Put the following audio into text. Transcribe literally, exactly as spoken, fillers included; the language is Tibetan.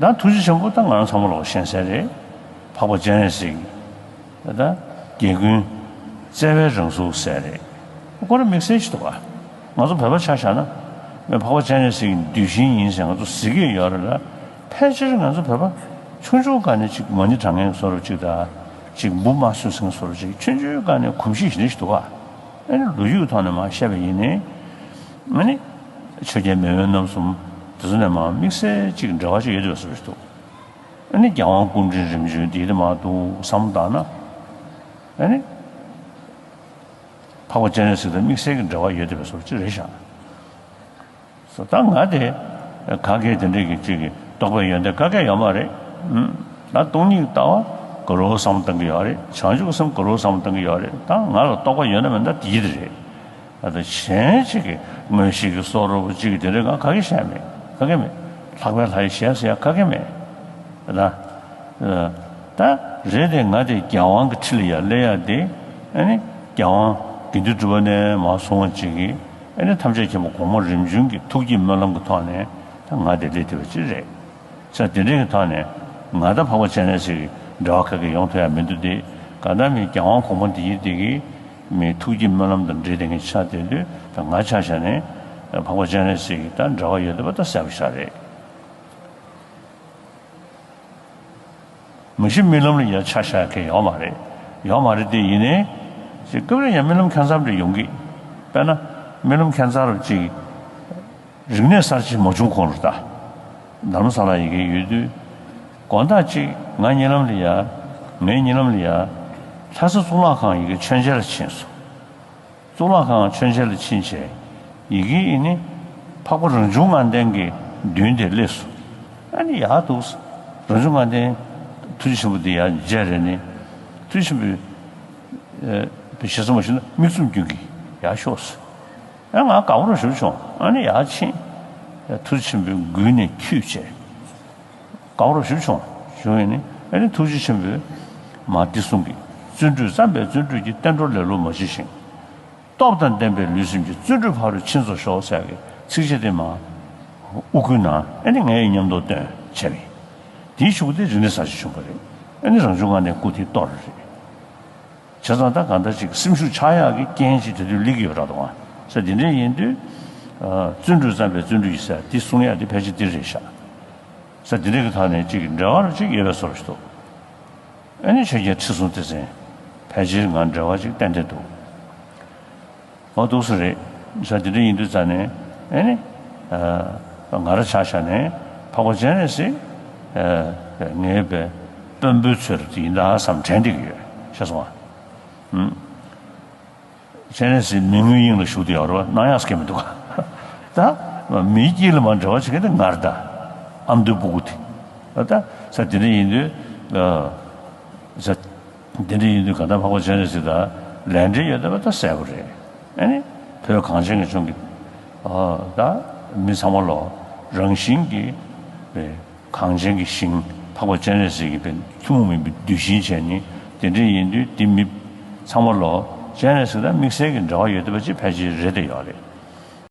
ད་ཐུགས་རྗེ་ཆེན་པོ་ད་ང་རང་ཚང་མ་ལོག་ཤེས་གསལ་རེད། འཕགས་པ་སྤྱན་རས་གཟིགས་ད་རྒྱལ་ཀུན་བརྩེ་བའི་རང་གཟུགས་ཟེར་རེད། ཁོ་རང་དམིགས་བསལ་ཞིག་འདུག་ག་ང་ཚོ་བོད་པ་ཆ་བཞག་ན་འཕགས་པ་སྤྱན་རས་གཟིགས་ཀྱི་གདུལ་ཞིང་ཡིན་ཟེར་ང་ཚོ་ཟེར་གྱི་ཡོད་རེད་ལ། ཕལ་ཆེར་ང་ཚོ་བོད་པ་ཆུང་ཆུང་སྒང་ནས་ཅིག་མ་ཎི་བགྲང་མཁན་བཟོ་འདྲ་ཅིག་དང་། ཅིག་འབུ་མ་སོད་ཟེར་མཁན་བཟོ་འདྲ་ཅིག་ཆུང་ཆུང་སྒང་ནས་གོམས་གཤིས་ཞིག་ནི་ཞིག་འདུག་ག་ཨ་ནི་ལོ་རྒྱུས་ཀྱི་ཐོག་ནས་མར་བཤད་པ་ཡིན་ནའི། ཨ་ནི་ཆོས་རྒྱལ་མེས་དབོན་རྣམ་གསུམ་དེ་ཚོ་ནས་མར་དམིགས་བསལ་ཅིག་འབྲེལ་བ་ཅིག་ཡོད་བསྡད་པ་བཟོ་འདྲ་ཞིག་འདུག་ཨ་ནི་རྒྱལ་དབང་སྐུ་ཕྲེང་རིམ་བྱོན་དེ་དེ་མར་འདུག་བསམ་བློ་བཏང་ན། ཨ་ནི་འཕགས་པ་སྤྱན་རས་གཟིགས་དང་དམིགས་བསལ་གྱི་འབྲེལ་བ་ཡོད་བསྡད་པ་བཟོ་འདྲ་ཅིག་རེད་ཤག་ད་ང་དེ་ག་གེ་དེ་འདྲས་ཀྱི་ཅིག་གི་རྟོགས་པའི་ཡོན་ཏན་ག་གེ་ཡོད་མ་རེད། ཨུམ། ད་སྟོང་ཉིད་ལྟ་བ་ག་རུ་བསམ་བློ་གཏོང་གི་ཡོད་རེད། བྱང་ཆུབ་སེམས་ག་རུ་བསམ་བློ་གཏོང་གི་ཡོད་རེད། ད་ང་ལ་རྟོགས་པ་ཡོད་ན་མེད་ན་དེ་ཡིད་རེད། ད་ལྟ་གཞན་ཅིག་གི་མངོན་ཤེས་ཀྱི་སོ་རུ་ཅིག་གི་དེ་འདྲས་ང་ག་གེ་བཤད་མེད། ག་གེ་མེད། ལྷག་པའི་ལྷ་ཡི་ཞལ་ཟེར་ཡ་ག་གེ་མེད། ད། ད། རེད་དེ་ང་དེ་རྒྱལ་དབང་གི་ཁྲི་ལ་ཡར་སླེབས་ཡ་དེ། ཨ་ནི། རྒྱལ་དབང་དགེ་འདུན་གྲུབ་པ་ནས་མར་བཟུང་བ་ཅིག་གིས། ཨ་ནི་ཐམས་ཅད་མཁྱེན་པ་གོང་མ་རིམ་བྱོན་གྱི་ཐུགས་ཀྱི་སྨོན་ལམ་གྱི་ཐོག་ནས་ད་ང་དེ་སླེབས་ཐུབ་པ་ཅིག་རེད། ས་དེ་འདྲའི་གི་ཐོག་ནས་ང་དང་འཕགས་པ་སྤྱན་རས་གཟིགས་ཀྱི་འབྲེལ་བ་ག་གེ་ཡོང་ཐུབ་ཡ་མི་འདུག་སྟེ། གང་ལྟར་མི་རྒྱལ་དབང་གོང་མ་འདི་ཡིན་དེ་གིས་མི་ཐུགས་ཀྱི་སྨོན་ལམ་དང་འབྲེལ་བསྡད་མཁན་ཆགས་བསྡད་དུས། ད་ང་ཆ་བཞག་ནས་འཕགས་པ་སྤྱན་རས་གཟིགས་ཀྱི་ད་འབྲེལ་བ་ཡོད་བསྡད་པ་ད་གསལ་པོ་ཞིག་རེད། མ་གཞི་རྨི་ལམ་ལ་ཡ་ཆ་བཞག་མཁན་ཡོད་མ་རེད། ཡོད་མ་རེད་དེ་ཡིན་ནའི། ཅིག་སྐབས་རེ་ཡང་རྨི་ལམ་ཁྱད་མཚར་འདྲ་ཡོང་གི། དཔེར་ན། རྨི་ལམ་ཁྱད་མཚར་ཅིག་རིག་གནས་གསར་བརྗེ་མ་བྱུང་གོང་རུ་ད། རྡ་རམ་ས་ལ་ཡི་གེ་ཡོད་དུས། དགོང་དག་ཅིག་ང་གཉིད་ལམ་ལ་ཡ། ངའི་གཉིད་ལམ་ལ་ཡ། ལྷ་ས་གཙུག་ལག་ཁང་ཡི་གེ་མཆོད་མཇལ་ལ་ཕྱིན་སོང་། གཙུག་ལག་ཁང་མཆོད་མཇལ་ལ་ཕྱིན་བྱས། ཡི་གེ་ཨེ་ནི། འཕགས་པ་རང་བྱུང་ལྔ་ལྡན་གྱི་མདུན་དེར་སླེབས་སོང་། ཨ་ནི་ཡར་འདུག་རང་བྱུང་ལྔ་ལྡན། ཐུགས་རྗེ་ཆེན་པོ་འདི་ཡར་མཇལ་རེ་ནི། ཐུགས་རྗེ་ཆེན་པོས། ཨེ། ཞེ་ས་མ་ཞུ་ན་མིག་བཙུམ་རྒྱུན་གྱིས་ཡར་ཤོག་ཟེར། ཨ། ང་དགའ་པོ་རང་ཞེ་པོ་བྱུང་། ཨ་ནི་ཡར་ཕྱིན། ཐུགས་རྗེ་ཆེན་པོའི་མགུལ་ནས་འཁྱུད་བྱས། དགའ་པོ་རང་ཞེ་པོ་བྱུང་། བྱུང་ཡིན་ནི། ཨ་ནི་ཐུགས་རྗེ་ཆེན་པོས་མར་འདི་གསུང་གི། བརྩོན་འགྲུས་བརྩམས་པས་བརྩོན་འགྲུས་ཀྱིས། བསྟན་འགྲོར་ལེ་ལོ་མ་བྱེད་ཅིང་། སྟོབས་དང་ལྡན་པའི་ལུས་སེམས་ཀྱིས། བརྩོན་འགྲུས་ཕ་རོལ་ཕྱིན་རྫོགས་ཤོག་ཟེར་གི་ཚིགས་བཅད་དེ་མར་དབུ་སྐུའི་ནང་། ཨ་ནི་ངས་ཉམས་རྟོགས་བཏོན་བྱས་པས། དེའི་གཞུག་གུ་དེ་རིག་གནས་གསར་བརྗེ་བྱུང་བ་རེད། ཨ་ནི་རང་བྱུང་ངང་ནས་སྐུ་དེ་གཏོར་བ་རེད། བྱས་ཙང་ད་གང་ལྟར་ཅིག་སེམས་ཤུགས་ཆག་ཡག་གི་རྐྱེན་ཅིག་དེ་དུས་སླེབས་ཀྱི་ཡོད་ར་འདུག་ཨ། ས་དེ་འདྲ་ཡིན་དུས། ཨ། བརྩོན་འགྲུས་བརྩམས་པས་བརྩོན་འགྲུས་ཀྱིས་ཟེར་དེ་གསུང་ཡག་དེ་ཕལ་ཆེར་དེ་རེད་ཤག་ས་དེ་འདྲ་གི་ཐོག་ནས་ཅིག་འབྲེལ་བ་རུ་ཅིག་ཡོད་པའི་བཟོ་འདྲ་ཞིག་འདུག་ཨ་ནི་ཆོས་རྒྱལ་ཁྲི་སྲོང་ལྡེ་བཙན་ཕལ་ཆེར་ང་འབྲེལ་བ་ཅིག་ཏན་ཏན་འདུག་འོ་འདུག་སེ་རེད། ས་དེ་འདྲ་ཡིན་དུས་ཙང་ནས། ཨ་ནི། ཨ། ང་རང་ཆ་བཞག་ནས་འཕགས་པ་སྤྱན་རས་གཟིགས། ཨ། ངའི་པའི་དཔོན་པོའི་ཚུལ་དུ་ཡིན་ད་བསམ་དྲན་བསྡད་ཀྱི་ཡོད། ཤེས་སོང་ང་། ཨུམ། སྤྱན་རས་གཟིགས་མི་མངོན་དབྱིངས་ལ་བཞུགས་བསྡད་ཡོད་རེད་པ། སྣང་ཡག་གི་མི་འདུག་ག་ད་མིའི་དཀྱིལ་ལ་མར་འབྲེལ་བ་བྱེད་མཁན་དེ་ང་རེད་ད། ཨ་མདོའི་སྤུ་གུ་དེ། ད་ས་དེ་འདྲ་ཡིན་དུས། ཨ། ས་དེ་འདྲ་ཡིན་དུས་གང་ལྟར་འཕགས་པ་སྤྱན་རས་གཟིགས་དང་ལས་འབྲེལ་ཡོད་བསྡད་པ་ད་གསལ་པོ་རེད། ཨ་ནི་བོད་གངས་ཅན་གྱི་ལྗོངས་ཀྱི། ཨ། ད་མི་ཚང་མ་ལོ་རང་བཞིན་གྱིས། གངས་ཅན་གྱི་ཞིང་འཕགས་པ་སྤྱན་རས་གཟིགས་ཀྱི་པའི་ཐུན་མོང་མིན་པའི་གདུལ་ཞིང་བྱས་ནི། དེ་འདྲ་ཡིན་དུས་དེ་མི་ཚང་མ་ལོ་སྤྱན་རས་གཟིགས་དང་དམིགས་བསལ་གྱི་འབྲེལ་བ་ཡོད་བསྡད་པ་ཅིག་ཕལ་ཆེར་རེད་བསྡད་ཡོད་རེད།